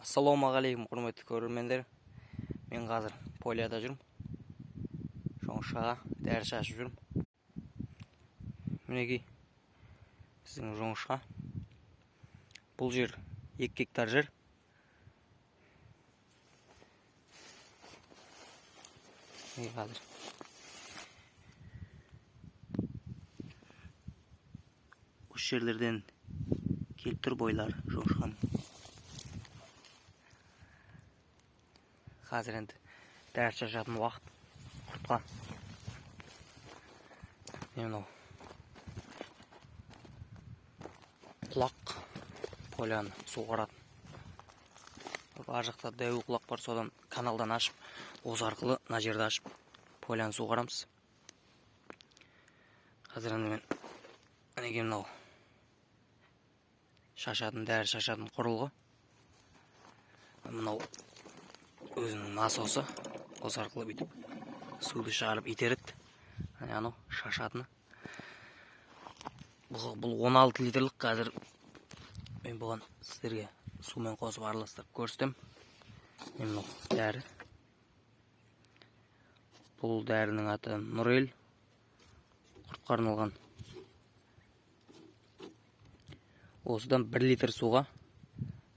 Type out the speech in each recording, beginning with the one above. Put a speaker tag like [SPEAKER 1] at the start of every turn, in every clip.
[SPEAKER 1] Ассалаумағалейкум, құрметті көрермендер. Мен қазір поляда жүрмін. Жоңышқаға дәрі шашып жүрмін. Мінекей біздің жоңышқа. Бұл жер 2 гектар жер. Міне қазір осы жерлерден келіп тұр бойлары жоңышқаның. Қазір енді дәрі шашатын уақыт құртқа. Міне мынау құлақ, поляны суғаратын. Ар жақта дәу құлақ бар, содан каналдан ашып, осы арқылы мына жерді ашып поляны суғарамыз. Қазір енді мен мінекей мынау шашатын, дәрі шашатын құрылғы. Мынау өзінің насосы, осы арқылы бүйтіп суды шығарып итереді. Әне анау шашатыны. Бұл 16 литрлік. Қазір мен бұған сіздерге сумен қосып араластырып көрсетемін. Міне мынау дәрі. Бұл дәрінің аты Нұрел, құртқа арналған. Осыдан 1 литр суға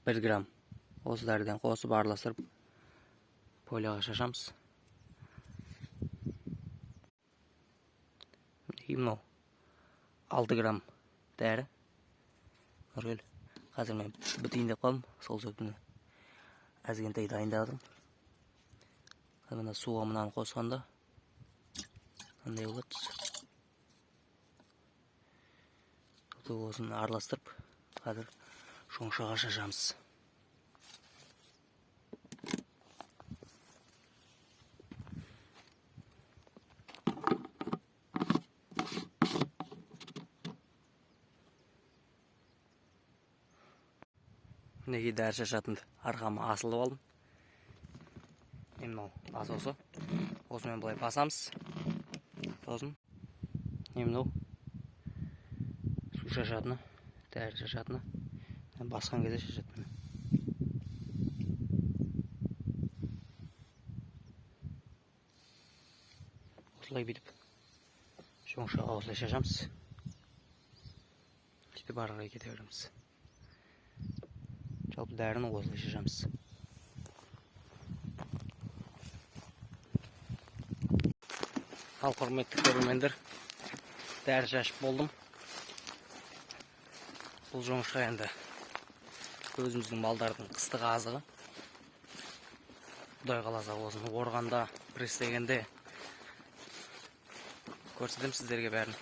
[SPEAKER 1] 1 грамм осы дәріден қосып араластырып поляға шашамыз. Мінекей мынау 6 грамм дәрі Нұрел. Қазір мен бітейін деп қалдым, сол себептен әзгентай дайындадым. Қазір мына суға мынаны қосқанда қандай болады түсі. Осыны араластырып қазір жоңшаға шашамыз. Мінекей дәрі шашатынды арқама асылып алдым. Міне мынау насосы. Осымен былай басамыз. Сосын міне мынау су шашатыны, дәрі шашатыны. Басқан кезде шашады. Осылай бүйтіп жоңшаға осылай шашамыз. Сөйтіп ары қарай кете береміз. Жалпы дәріні осылай шашамыз. Ал құрметті көрермендер, дәрі шашып болдым. Бұл жоңышқа енді өзіміздің малдардың қыстық азығы. Құдай қаласа осыны орғанда, пресстегенде көрсетемін сіздерге бәрін.